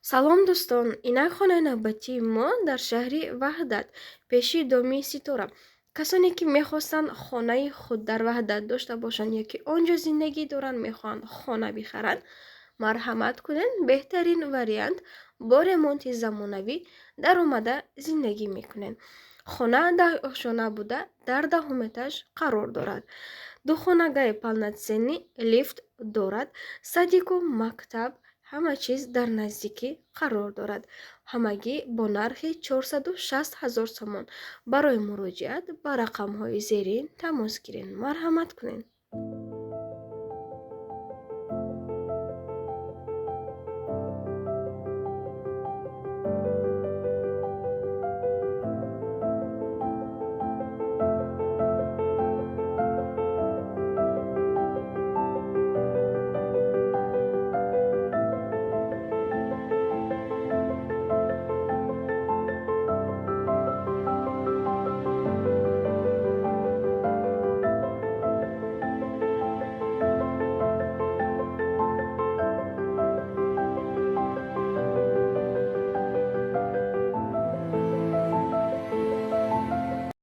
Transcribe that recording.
Салом, дӯстон! Инак, хонаи навбатии мо дар шаҳри Ваҳдат, пеши Доми Ситора. Касоне ки мехостанд хонаи худ дар Ваҳдат дошта бошанд ё ки он ҷо зиндагӣ доранд, мехоҳанд хона бихаранд, марҳамат кунед. Беҳтарин вариант бо ремонти замонавӣ даромада зиндагӣ мекунед. Хона 10 ошёна буда, дар 10-ум этаж қарор дорад. Духонагаи полноценный, лифт дорад, садику мактаб, ҳама чиз дар наздикӣ қарор дорад. Ҳамагӣ бо нархи 460 000 сомон. Барои муроҷиат ба рақамҳои зерин тамос гиред. Марҳамат кунед.